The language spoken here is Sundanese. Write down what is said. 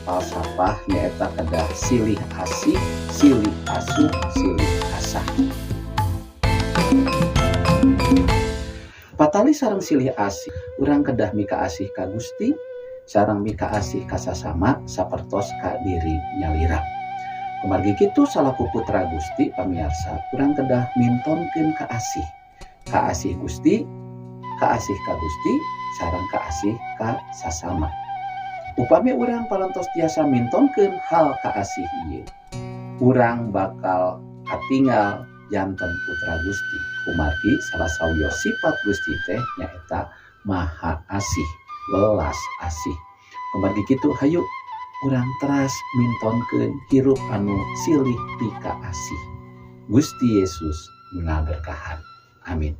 Falsafah nyaeta kedah silih asih, silih asuh, silih asah. Patali sareng silih asih, urang kedah mikaasih ka Gusti sareng mikaasih ka sasama sapertos ka diri nyalira. Kumargi kitu salaku putra Gusti pamiarsa urang kedah mintonkeun kaasih. Kaasih Gusti, kaasih ka Gusti sareng kaasih ka sasama. Upami urang parantos tiasa mintonkeun hal kaasih ieu, urang bakal katinggal janten putra Gusti. Kumargi salah sawios sifat Gusti teh nyaeta maha asih, welas asih. Kumargi kitu hayu urang teras mintonkeun hirup anu silih pikaasih. Gusti Yesus ngaberkahan. Amin.